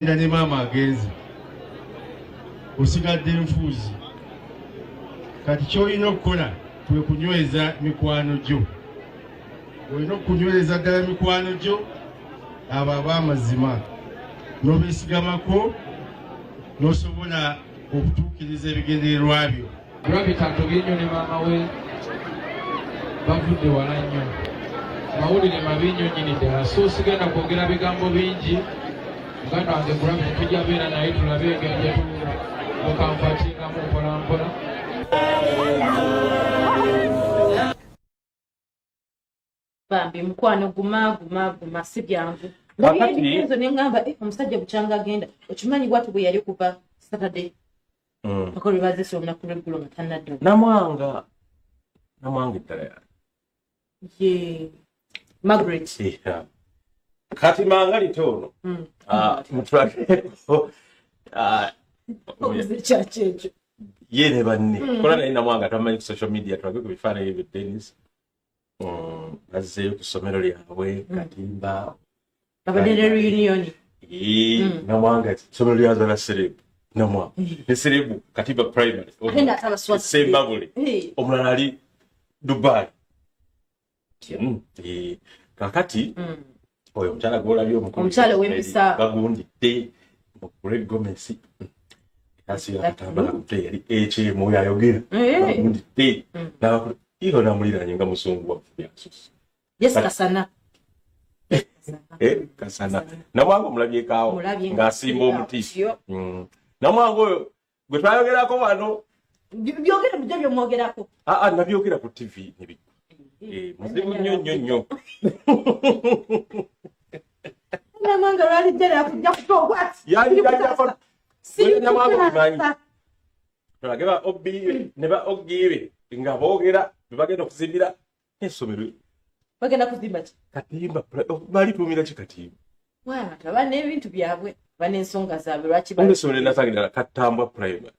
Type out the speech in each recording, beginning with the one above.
Ne maama agenze, osigadde nfuuzi. Kati kyolina okukola kwe kunyweza mikwano gyo. Olina okunyweza ddala mikwano gyo abo ab'amazima n'obeesigamako n'osobola okutuukiriza ebigendererwa byo. Gravity atobye nnyo ne maama we, bavudde wala nnyo. Mawulire mabi nnyo nnyini ddala, so sigenda kwogera bigambo bingi. Muganda wange Gravity tujja beera naye tulabe engeri gye tumukanfatingamu mpola mpola. Bambi mukwano, guma guma guma, si byangu. Ezo neŋŋamba, eh, omusajja bukyanga agenda, okimanyi bwati bwe yali kuva Saturday paka lwe bazise olunaku lweggulo nga tannadda. Namwanga, Namwanga eddala yange. Ye Margaret. Yeah. Kati mangalite ono mutulageko obuze kyaki ekyo? Ye ne banne kola naye Namwanga tamanyi ku social media. Tulage ku bifaananyi ebyo, Denis. Bazzeeyo ku ssomero lyabwe Katimba. Babadde ne reunion. Namwanga ssomero lyazala celeb Namwanga ne celeb Katimba Primary. Ate ng'ate abaswazi. Sembabule. Omulala ali Dubai. Kakati oyo omukyala gwolabye omukulu. Omukyala ow'empisa. Bagundidde Greg Gomez asiba akatambala kute, yali HM oyo ayogera. Bagundidde n'abakulu iro namuliranye nga musungu waffe byasusse. Yes, Kasana. Eh, Kasana Namwanga omulabyekaawo. Mulabye. Ng'asimba omuti. Yo. Namwanga oyo gwe twayogerako wano. Byogere mujja byomwogerako. Aa, nabyogera ku TV nebiggwa. Eh, muzibu nnyo nnyo nnyo. Namwanga lwalijja nakujja kutoobwati. Yali Namwanga obimanyi. Tulage ba obbiibe ne ba oggiibe nga boogera bwe bagenda okuzimbira essomero. Bagenda kuzimba ki? Katimba balituumira ki Katimba? Abantu aba n'ebintu byabwe, ba n'ensonga zaabwe, lwaki Essomero linasangira Katambwa Primary.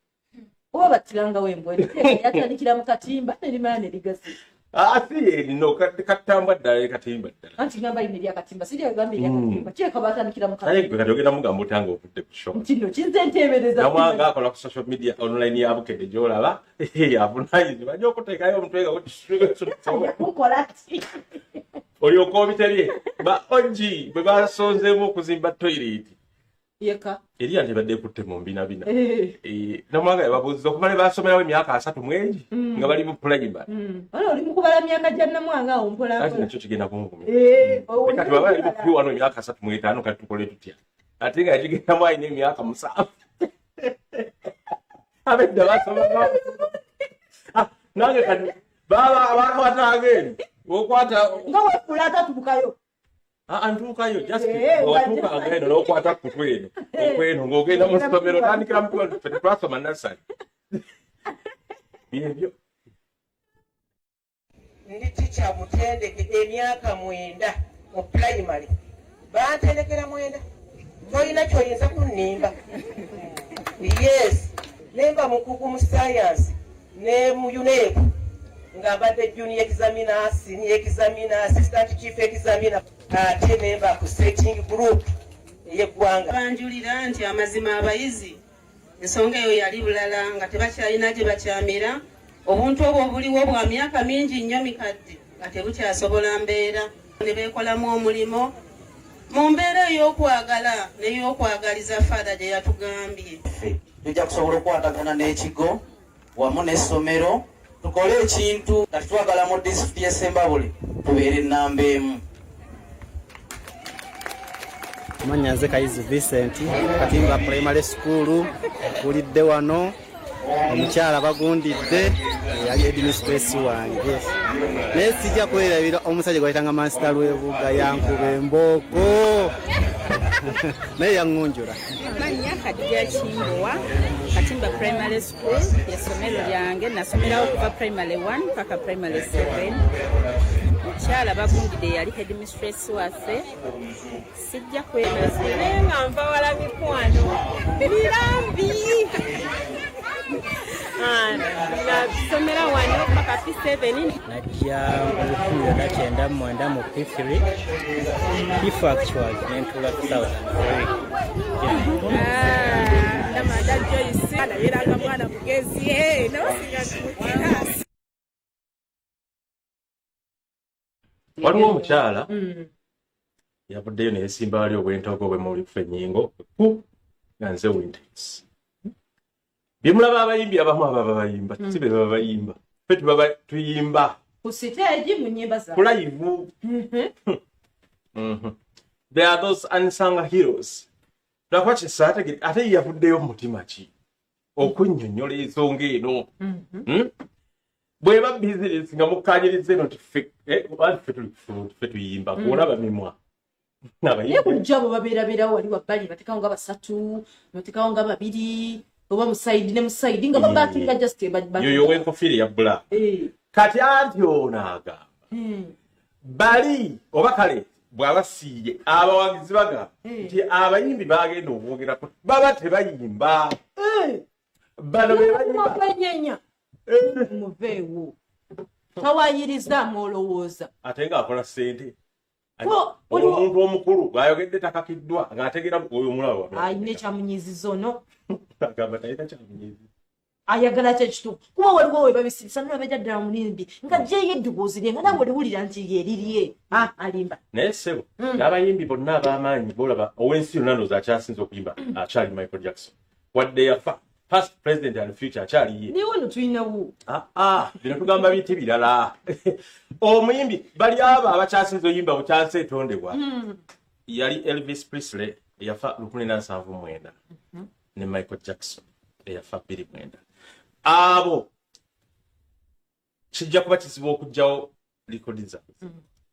Oba battirangawo embwa yatandikira mu katimba nerimala nerigasi. Ah, si erino Katambwa ddala, Katimba ddala. Anti ngamba lino eryakatimba siryagamba eryakatimba, kireka batandikira mu Naye katimba. gwe kati ogenda mugamba otanga ovudde ku show. Nti nno kinze nteebereza. Namwanga akola ku social media online ya Bukedde gyolaba, avunaanyizibwa nnyo okuteekayo omutwe nga Kukola ki? Olyoka obiterye ba ogi bwe basonzeemu okuzimba toilet. Yeka. Eriya ntebadde ekutte mu mbinabina. Eh. Eh, Namwanga yababuuziza okumala basomerawo emyaka 30 mwegi nga bali mu primary. Wala oli mu kubala myaka gya Namwanga awo mpola Kati mpola. nakyo kigenda kunvumya. Eh, owo. Kati baba yali mu P1 emyaka 35, kati tukole tutya ate nga yakigendamu alina emyaka 7? Abedda basoma. Ah, nange kati baba bakwatanga eno okwata. Nga wefuula atatubukayo. Ah, ntuukayo just Eh, watuukanga eno n'okwata kutu eno okweno ng'ogenda mu ssomero, otandikira mu ffe tetwasoma nursery, byebyo. Ndi tica mutendeke emyaka 9 mu pulayimale, bantendekera 9, tolina kyoyinza kunnimba. Yes, nemba mukugu mu sayansi ne mu UNEB, nga mbadde junior examiner, senior examiner, assistant chief examiner, ate nemba ku setting group ey'eggwanga. Banjulira nti amazima abayizi ensonga eyo yali bulala, nga tebakyalina gye bakyamira. Obuntu obwo obuliwo bwa myaka mingi nnyo mikadde, nga tebukyasobola mbeera, ne beekolamu omulimo mu mbeera ey'okwagala n'ey'okwagaliza Father gye yatugambye. Ffe tujja kusobola okukwatagana n'ekigo wamu n'essomero tukole ekintu nga tetwagala mu disitulikiti y'e Sembabule tubeere ennamba 1. Manya nze Kayizi Vincent, Katimba Primary School. Mpulidde wano omukyala bagundidde eyali headmistress wange, naye sijja kwerabira omusajja gwayitanga Mansita Lwebuga, yankuba embooko naye yaŋŋunjula. Mannya Hadija Kimbowa, Katimba Primary School yessomero lyange. Nasomerawo okuva primary 1 paka primary 7. Mukyala bagundidde yali headmistress waffe, sijja kwebaza. Naye nga nva wala, mikwano mirambi. Ah, nasomera wano paka P7. Najja mu 1999 mu P3, P4 actually, nentuula 2003. Namanda Joyce anabeeranga mwana mugezi nabasinga mu kiraasi. Waliwo omukyala yavuddeyo neyesimba wali obwentogo bwe muli kufa ennyingo ku nga nze Wintex. Byemulaba abayimbi abamu ababa bayimba si be baba bayimba, ffe tubaba tuyimba ku siteegi mu nnyimba ku zaabwe. Live. There are those unsung heroes. Lwakuba kyesaategere ate ye yavuddeyo mu mutima ki okunnyonnyola ensonga eno. Bweba bizinesi nga mukkanyiriza eno nti ffe oba ffe tuli ku ffe tuyimba gwolaba mimwa. Naye Abayimbi bulijjo abo babeerabeerawo wali wabbali, batekawo nga basatu, batekawo nga babiri, oba musaidi ne musaidi nga babakinga just yoyo ow'enkofiira eya black. Kati anti ono agamba bali oba kale bw'aba siiye abawagizi bagamba nti abayimbi bagenda okwogerako baba tebayimba, bano be bayimba. Kwenyenya muveewo tawayirizaamu olowooza. Ate ng'akola ssente. Waliwo- Omuntu omukulu bw'ayogedde takakiddwa ng'ategeera oyo omulaba wano. Alina ekyamunyiiziza ono. Agamba talina kyamunyiizi. Ayagala kyo ekituufu kuba waliwo we babisirisa nolabejja ddala mulimbi nga gyeyo eddoboozi lye nga nawe oliwulira nti lyerirye. Ah, alimba. Naye ssebo, n'abayimbi bonna ab'amaanyi bolaba ow'ensi yonna ndowooza akyasinze okuyimba akyali Michael Jackson, wadde yafa, past, president and future akyali ye. Naye wano tulinawo. Ah, ah, bino tugamba biti birala. Omuyimbi bali abo abakyasinze oyimba bukyansi etondebwa yali Elvis Presley eyafa 1979 ne Michael Jackson eyafa 2009. Abo kijja kuba kizibu okugjawo likodi zaabwe.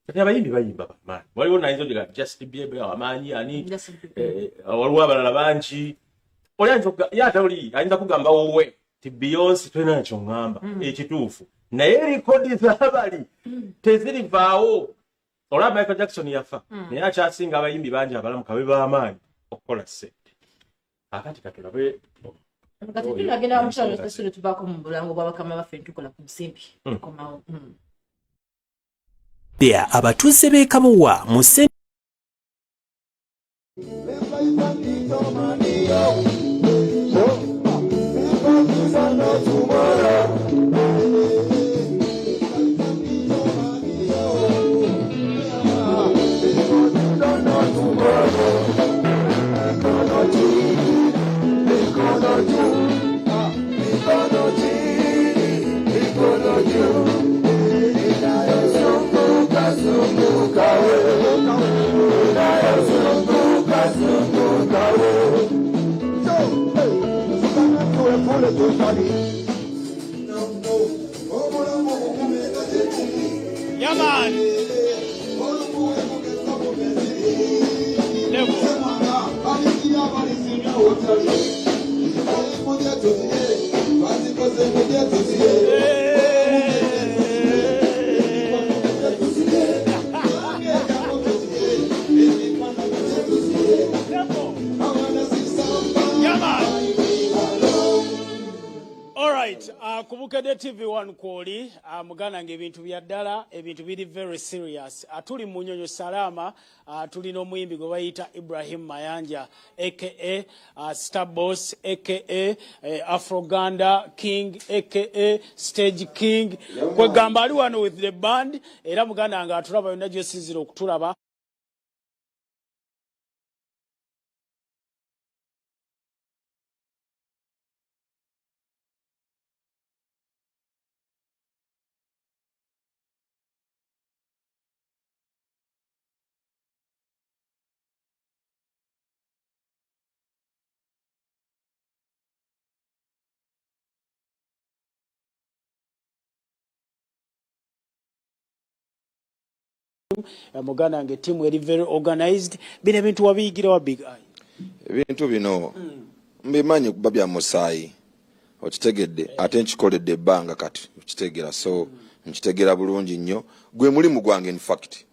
Kati abayimbi bayimba bamaanyi, waliwo nayinza ogira Justin Bieber amaanyi ani, waliwo abalala bangi. Oli ayinza ye ate oli ayinza kugamba wowe ti Beyonce tolina nakyo ŋŋamba ekituufu, naye likodi z'abali tezirivaawo. Olaba Michael Jackson yafa, naye akyasinga abayimbi bangi abalamu kabe b'amaanyi okukola ssente. Akati katulabe. Kati tunagenda mukyalo sasule, tuvaako mu bulango bw'abakama baffe, ntukola ku nsimbi, tukomawo. Bya abatuuze b'e Kabowa mu Yeah, man. Level. Yeah, man. Alright, ku Bukedde TV 1 kwoli, muganda nga ebintu bya ddala, ebintu biri very serious. Tuli mu Munyonyo Salama, tulina omuyimbi gwe bayita Ibrahim Mayanja aka Star Boss aka Afroganda King aka Stage King. Kwegamba ali wano with the band, era muganda nga atulaba yonna gyosinzira okutulaba. Muganda wange, ttiimu eri very organized. Bino ebintu wabiyigira wa, Big Eye? Ebintu bino mbimanyi kuba bya musaayi, okitegedde? Ate nkikoledde ebbanga kati, okitegeera? So nkitegeera bulungi nnyo, gwe mulimu gwange in fact,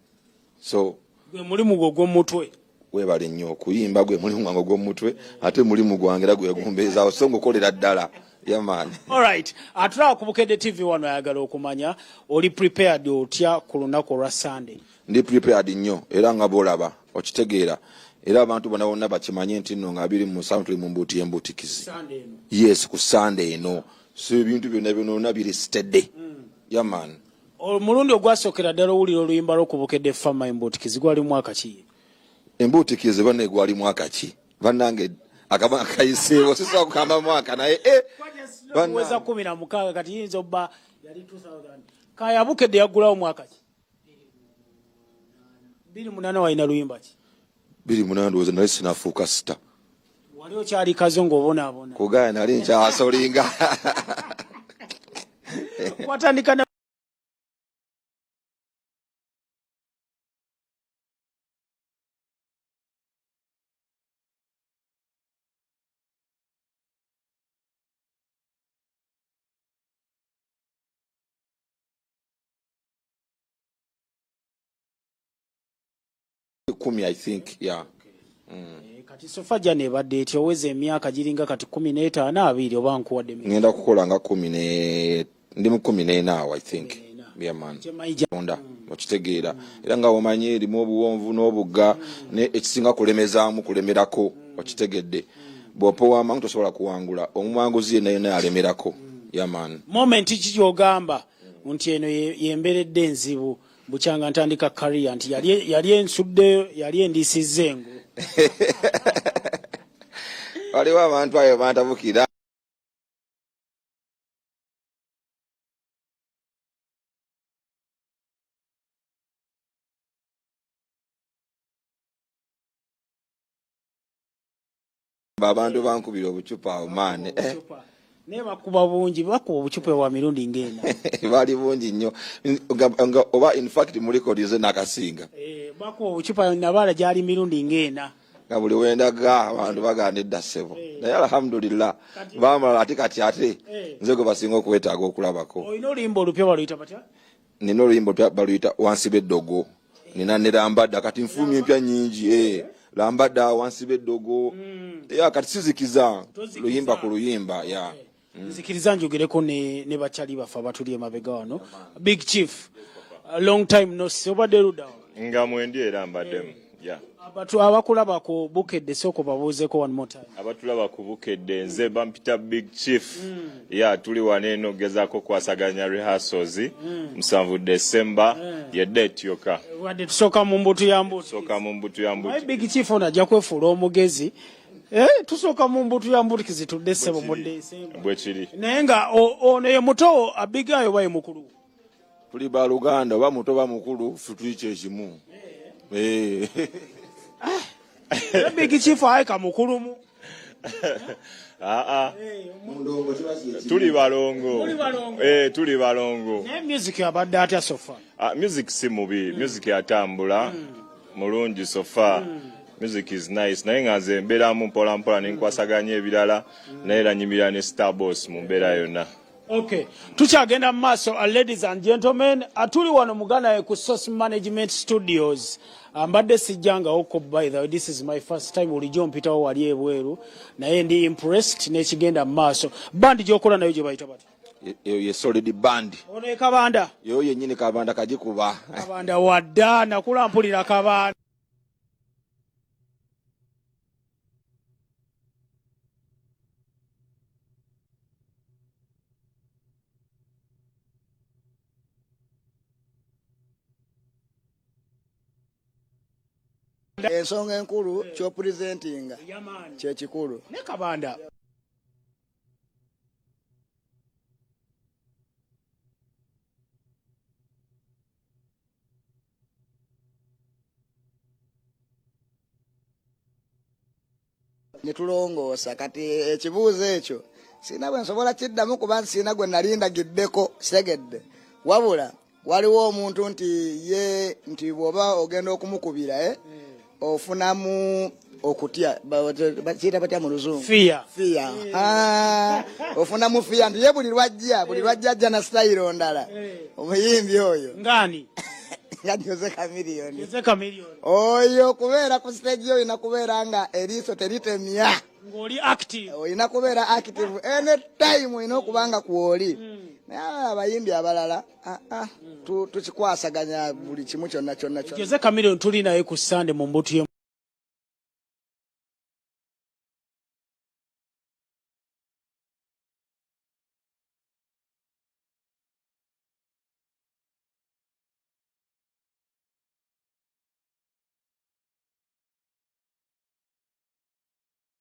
so Gwe mulimu gwo gw'omutwe. Weebale nnyo. Okuyimba gwe mulimu gwange ogw'omutwe, ate mulimu gwange era gwegumbeezaawo, so ngukolera ddala, yeah man. Alright, atulaba ku Bukedde TV wano ayagala okumanya oli prepared otya ku lunaku olwa Sunday? Ndi prepared nnyo, era nga bwolaba, okitegeera? Era abantu bona bonna bakimanye nti nno nga 27 tuli mu mbuuti y'embuutikizi. Yes, ku Sande eno. So ebintu byonna byonna biri steady. Yeah man. Omulundi ogwasookera ddala owulira oluyimba lw'okubukedde Fama Embuutikizi gwali mwaka ki? Embuutikizi banne gwali mwaka ki? Bannange akabanga kayiseewo, sisobola kugamba mwaka naye eh, weza 16 kati yinza obba yali 2000. Kaya Bukedde yaggulawo mwaka ki? 2008. Walina luyimba ki? 2008 ndowooza nali sinafuuka star. Wali okyali kazo ng'obonaabona. Kugaya nali nkyasolinga. Watandika na 10, I think, yeah. Kati sofa jana ebadde etya? Oweza emyaka giringa kati 15, 20, oba nkuwadde? Ngenda kukola nga kumi ne ndi mu 14 awo, I think. Yeah man. Onda okitegeera, era nga omanyi erimu obuwonvu n'obugga, ne ekisinga kulemezaamu kulemerako, okitegedde? Bw'opowa amangu tosobola kuwangula. Omuwanguzi yenna yenna alemerako. Yeah man. Moment ki gy'ogamba nti eno yemberedde enzibu bukyanga ntandika career, nti yali ensuddeyo, yali endisizza engo? Waliwo abantu ayo bantabukira. Abantu bankubira obucupa awo maani, eh. Naye bakuba bungi, bakuba obucupa bwa mirundi ng'ena. Bali bungi nnyo. Nga oba in fact mu record nze nakasinga. Eh, bakuba obucupa nabaala gyali mirundi ng'ena. Nga buli wendaga abantu baganda edda ssebo, naye alhamdulillah bamala ate kati ate nze gwe basinga okwetaaga okulabako. Olina oluyimba olupya, baluyita batya? Nina oluyimba olupya, baluyita Wansi b'Eddogo. Nina ne Lambada. Kati nfulumya empya nyingi, eh. Lambada, Wansi b'Eddogo, ya kati sizikiza luyimba ku luyimba ya. Nzikiriza njogereko ne bakyali baffe abatuli emabega wano. Big Chief, long time no see, obadde luddawa? Nga mwendi era mbaddemu, yeah. Abatu abakulaba ku Bukedde, sooka obabuuzeeko one more time. Abatulaba ku Bukedde, nze bampita Big Chief. Ya, tuli wano eno gezaako kwasaganya rehearsals. 7 December ye date yokka. Wadde tusooka mu mbutu ya mbutu. Sooka mu mbutu ya mbutu. Naye Big Chief ono ajja kwefuula omugezi. Eh, tusooka mu mbutu ya mbutikizi tudde ssebo mu December. Bwe kiri. Naye nga ono ye muto abigayo oba ye mukulu? Tuli baluganda, oba muto oba mukulu, ffe tuli kyekimu. Eh. Era Big Chief ayeka mukulumu. Aa, tuli balongo. Muli balongo. Eh, tuli balongo. Naye music abadde atya so far? Ah, music si mubi, music atambula mulungi so far. Music is nice, naye nga nze mbeeramu mpola mpola nenkwasaganya ebirala, naye era nyimira ne Starboss mu mbeera yonna. Okay, tukyagenda mu maaso, ladies and gentlemen, tuli wano muganda we ku Source Management Studios. Mbadde sijjangawoko, by the way, this is my first time. Bulijjo mpitawo wali ebweru, naye ndi impressed n'ekigenda mu maaso. Band gy'okola nayo gye bayita batya? Eyo ye Solid Band. Ono e Kabanda? Yoyo yennyini Kabanda kagikuba. Kabanda wadda nakula mpulira Kabanda. Ensonga enkulu kyopresentinga kyekikulu. Ne Kabanda. Ne tulongoosa. Kati ekibuuzo ekyo sirina bwe nsobola kiddamu, kuba sirina gwe nali ndagiddeko kitegedde. Wabula waliwo omuntu nti ye nti bw'oba ogenda okumukubira, ofunamu okutya. Bakiyita batya mu Luzungu? Fear. Fear. Ah, ofunamu fear nti ye buli lwajja ajja na sitayiro ndala, omuyimbi oyo. Ngani? Nga Jose Chameleone. Jose Chameleone. Oyo kubeera ku stage olina kubeera nga eriiso teritemya. Ng'oli active. Olina kubeera active anytime, olina okuba nga kwoli. Naye abayimbi abalala, ah, ah, tukikwasaganya buli kimu kyonna kyonna kyonna. Jose Chameleone tuli naye ku Sande mu mbutu ye.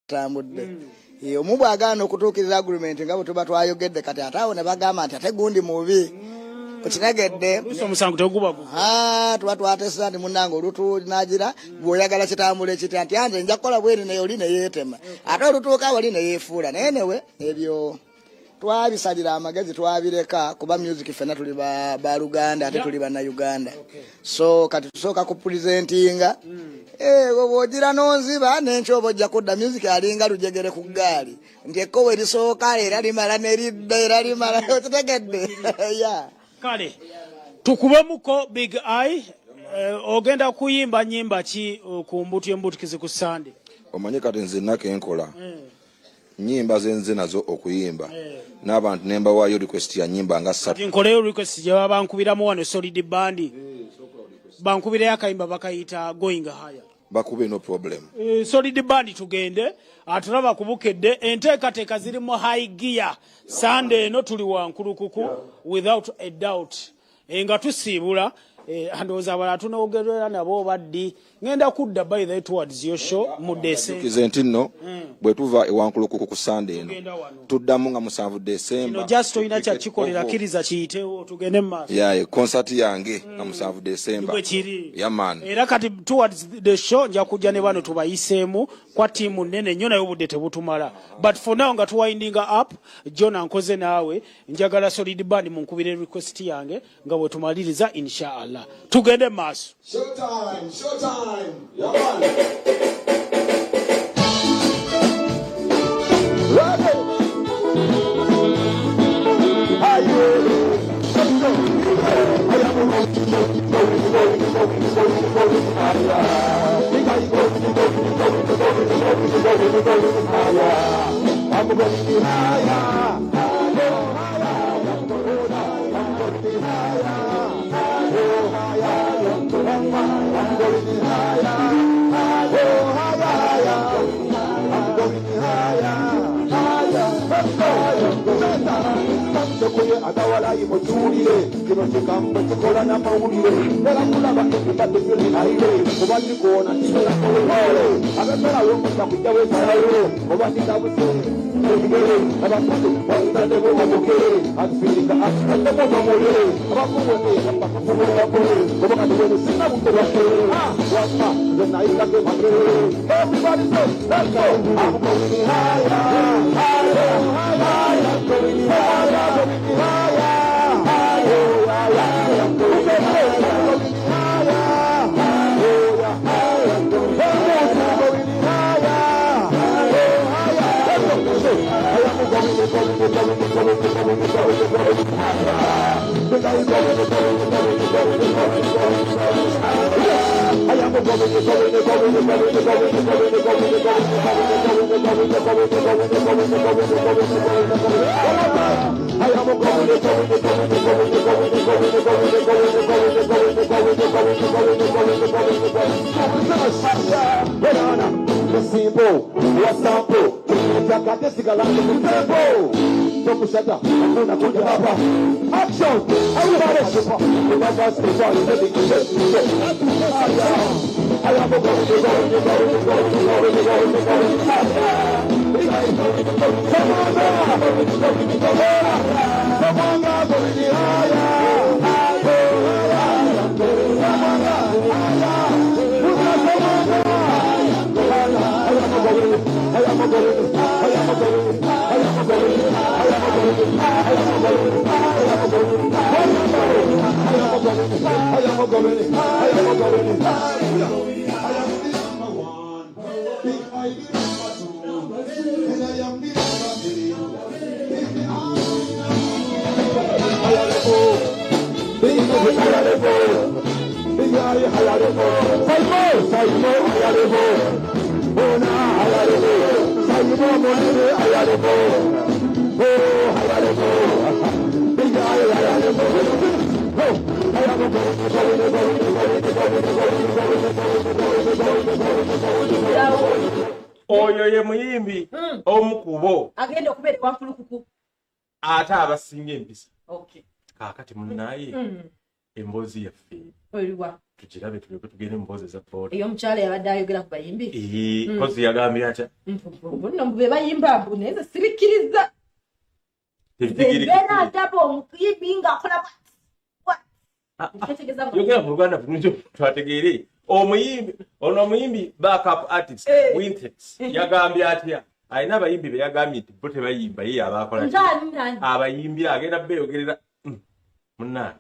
Tambudde. Omu bw'agaana okutuukiriza agreement nga bwe tuba twayogedde, kati ate awo ne bagamba nti ate gundi mubi. Okitegedde? Omusango teguba gu. Ah, tuba twatesa nti munnange olutunagira bw'oyagala kitambule kitya, nti anze nja kukola bweri, naye oli neyeetema, ate olutuuka wali neyeefuula. Naye newe ebyo twabisalira amagezi, twabireka, kuba music ffenna tuli ba Luganda, ate tuli Bannayuganda. So kati tusooka ku presentinga. Bw'ogira n'onziba n'enkya oba ojja kudda. Music alinga lujegere ku ggaali, nti ekkowe erisooka era limala neridda era limala. Okitegedde? Ya. Kale tukubemuko Big Eye. Ogenda kuyimba nyimba ki ku Mbutu Embutikizi ku Sande? Omanye kati nze nako enkola nyimba zenze nazo okuyimba n'abantu ne mbawaayo request ya nyimba nga ssatu. Kati nkoleyo request gye baba bankubiramu wano. Solid Band bankubirayo akayimba bakayita Going Higher. Bakube, no problem. Solid Band, tugende. Atulaba kubukedde, enteekateeka ziri mu high gear. Sande eno tuli wankulukuku without a doubt. Nga tusiibula, ndowooza abalala tunoogerera nabo baddi. Ngenda kudda by the way towards your show mu December. Jjukize nti nno bwe tuva ewankulukuku ku Sande eno, Tugenda wano. tuddamu nga 7 Kino Desemba. just olina kyakikolera, kkiriza kiyitewo, tugende mu maaso. Yaye concert yange nga 7 Desemba. Bwe kiri. Yeah man. Era kati towards the show nja kujja ne bano tubayiseemu kwa ttiimu nnene nnyo, naye obudde tebutumala. But for now nga tuwindinga up, Jona, nkoze naawe, njagala Solid Band munkubire request yange nga bwe tumaliriza, inshallah. Tugende mu maaso. Showtime, showtime. Yeah, man. Ready? Are you ready? Let's go. I am going, going, going, going, going, going higher. Think I going, going, going, going, going, going higher. I'm going higher. Go higher. I'm going higher. Go higher. I'm going higher. Go higher. I'm going higher. Higher. Let's go. Tokuye agawalayi mutuulire, kino kigambo kikola n'amawulire, era kulaba ebibadde byolinaire oba ndikuwona kibeera abemerawo omuta kujjawo esalayo oba ndikabuse ebigere abafuzi bazitaddeko omugere afirika asitaddeko nomulere abafuwene bakafubulakole oba kati wene sina budde bwaffe wamma nze nayitako emagere. Everybody say, let's go. I'm going higher, higher, higher, going higher, going higher, higher, higher, I'm going higher, going higher, higher, higher, going higher, higher, let's go. I am going, going, going, going, going, going, going higher. Going, going, going, going, going, going, going, going higher. I am going, going, going, going, going, going, going, going, going, going, going, going, going, going, going, going, going. I am going, going, going, going, going, going, going, going, going, going, going, going, going, going, going. Simple, wasampo, jakate sigalange kutempo. Tokushata, hakuna kuja hapa. Action! Everybody! I am going, going, going, going, going, going, going. Come on now! Come on now, going higher! Come on now, higher! Come on now! I am going, I am going, I am going, I am going, I am going, I am going, I am going, I am going, I am going, I am the number one. Big I the number two. And I am the number three. Big I Big Big I Saimo, Saimo, Ayalebo, Bona, Ayalebo, Saimo, Monere, Ayalebo, Oh, Ayalebo, Big I, Ayalebo, Oh, I am going, going, going, going, going, going, going, going, going, going. Oyo ye muyimbi omu ku bo agenda okubeera ewankulukuku. Ate abasinga empisa. Okay. Kaakati munnaye, Emboozi yaffe Oliwa? Tugirabe, tulyoke tugende mu mboozi eza boda. Ey'omukyala yabadde ayogera ku bayimbi. Kozi yagambye atya? Nno mbu be bayimba, mbu naye nze sirikkiriza. Tebitegeerekeka. Mbeera ndaba omuyimbi ng'akola bwati. Yogera mu Luganda bulungi twategeere. Omuyimbi ono, omuyimbi backup artist Wintex, yagambye atya? Alina abayimbi be yagambye nti bo tebayimba, ye abakola ki? Nani nani? Abayimbi agenda beeyogerera. Munnange,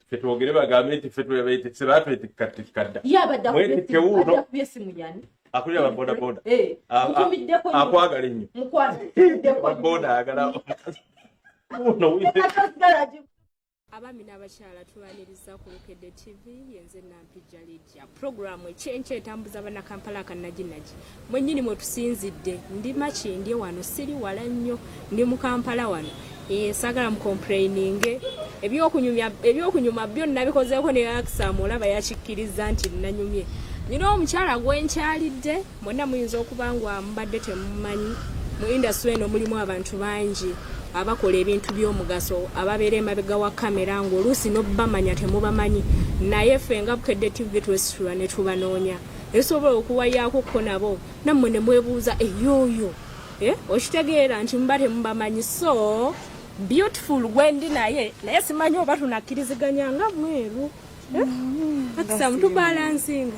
ffe twogere bagambe nti ffe twebeetikise, batwetikkatikka dda. Ye abadde Mwetikke wuuno. akubye esimu yani. Akulira ababodaboda. Mutumiddeko nnyo. Akwagala ennyo. Mukwano. Ababoda ayagala wuuno Wintex. Abaami n'abakyala, tubaniriza ku Bukedde TV. Yenze Nampijja Lydia. Puroguramu ekyenkya etambuza Bannakampala akannaginagi mwennyini mwe tusinzidde. Ndi Makindye wano, siri wala nnyo, ndi mu Kampala wano. Saagala mucomplaininge, ebyokunyumya ebyokunyuma byo nabikozeeko ne Akisaamu, olaba yakikkiriza nti nanyumye. Nina omukyala gwenkyalidde, mwenna muyinza okuba nga mubadde temumanyi. Mu industry eno mulimu abantu bangi abakola ebintu by'omugaso, ababeera emabega wa kamera ng'oluusi n'obbamanya temubamanyi, naye ffe nga Bukedde TV twesitula ne tubanoonya, esobola okuwayaako nabo nammwe ne mwebuuza eyooyo. Eh, okitegeera nti muba temubamanyi. So beautiful gwendi naye, naye simanyi oba tunakkiriziganya nga mweru. Eh? Akisamu tubalansinga.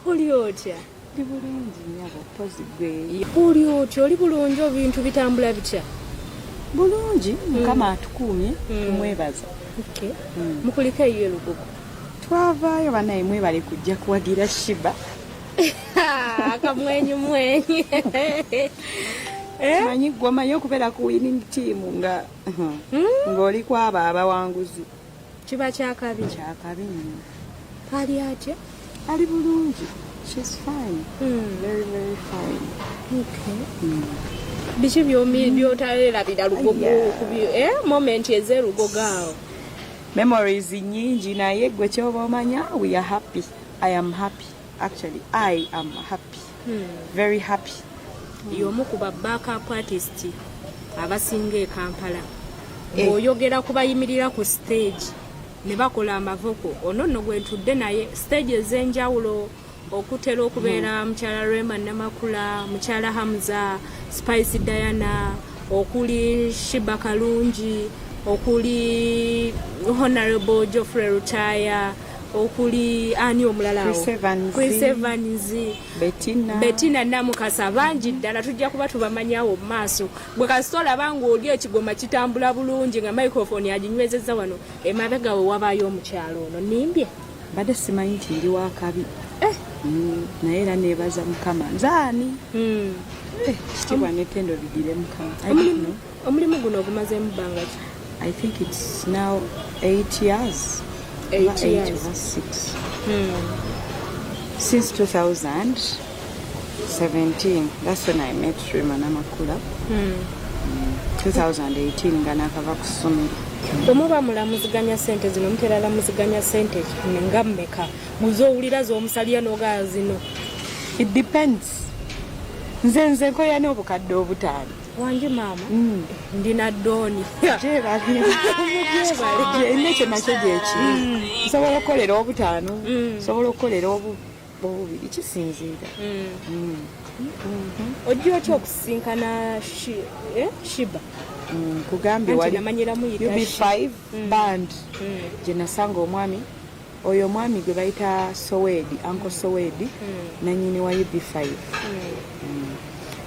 Oli otya? Ndi bulungi nyabo, pozi gwe? Oli otya? Oli bulungi? Ebintu bitambula bitya? Bulungi, Mukama atukuumye, tumwebaza. Okay. Mukuliko eyo elugogo? Twavaayo banaye, mwebale kujja kuwagira Sheebah. Akamwenyu mwenyu. Manyi gwe omanyi okubeera ku winning team nga ng'oli kwabo abawanguzi. Kiba kyakabi. Kyakabi nnyo. Ali atya? Ali bulungi, she's fine, very very fine. Okay. Biki byotalerabira Lugogo moment ez'erugogo awo? Memories nyingi, naye gwe kyoba omanya, we are happy. I am happy, actually I am happy, very happy. Y'omu ku ba backup artist abasinga e Kampala. Ng'oyogera ku bayimirira ku stage ne bakola amavoko, ono nno gwe ntudde naye. Stage ez'enjawulo okutera okubeera mukyala Rema Namakula, mukyala Hamza, Spice Diana, okuli Sheebah Kalungi, okuli Honorable Geoffrey Lutaaya, okuli ani omulala awo? Chris Evans. Chris Evans. Bettina. Bettina Namukasa, bangi ddala, tujja kuba tubamanyawo mu maaso. Bwe kasita olaba ng'oli ekigoma kitambula bulungi nga microphone aginywezezza wano emabega we, wabaayo omukyalo ono. Nimbye? Mbadde simanyi nti ndi wakabi. Naye era neebaza Mukama, nze ani? Kitiibwa n'ettendo bigire Mukama. I don't know. Omulimu guno ogumazeemu bbanga ki? I think it's now 8 years. Eight Oba eight years. oba six. Since 2017, that's when I met Rema Namakula. 2018 nga nakava ku ssomero. Bwe muba mulamuziganya sente zino, mutera lamuziganya sente nga mmeka? Muzoowulira z'omusalira n'ogaa zino? It depends. Nze nkoya n'obukadde 5. Wange maama, ndina dooni. Gyebale, nekyo nakyo gyekiri. Nsobola okukolera 5, nsobola okukolera 2, kisinziira. Ojja otya okusisinkana Sheebah? Kugambye Anti wali namanyira muyita UB5 band gye nasanga omwami oyo, omwami gwe bayita Sowedi, Uncle Sowedi, nanyini wa UB5.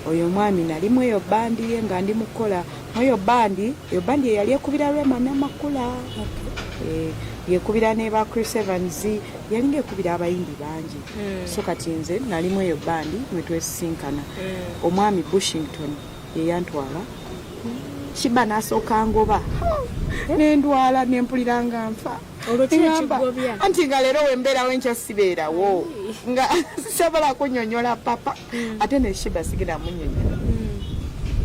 Oyo omwami nalimu eyo bandi ye nga ndi mukukola mweyo bandi. Eyo bandi eyali ekubira Rema Namakula. Yekubira ne ba Chris Evans, yalinga ekubira abayimbi bangi. So kati nze nalimu eyo bandi mwe twesisinkana. Omwami Bushington yeyantwala. Sheebah n'asooka ngoba, nendwala, nempulira nga nfa. Olwo ki Ngamba, ekigobya? Anti nga leero wembeerawo, enkya sibeerawo, nga sisobola kunyonyola papa, ate ne Sheebah sigenda munyonyola.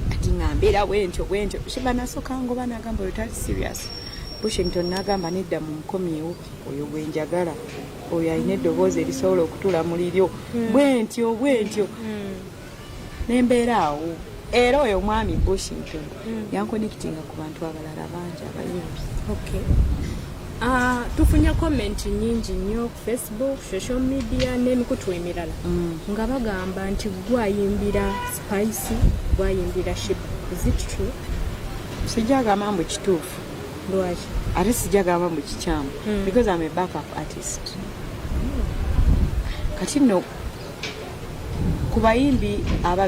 Kati nga mbeera bwentyo bwentyo, Sheebah nasooka ngoba, nagamba oyo tali serious. Bushington nagamba nedda, mumukomyewo, oyo gwenjagala, oyo alina eddoboozi erisobola okutuula mu liryo. Bwentyo bwentyo nembeera awo. Era oyo omwami Bushington yanconnectinga ku bantu abalala bangi abayimbi. Okay. Ah, tufunye comment nyingi nnyo ku Facebook, social media n'emikutu emirala nga bagamba nti gwayimbira Spice, gwayimbira Sheebah. Is it true? Sijja gamba mbu kituufu. Lwaki? Ate sijja gamba mbu kikyamu, because I'm a backup artist. Kati nno ku bayimbi aba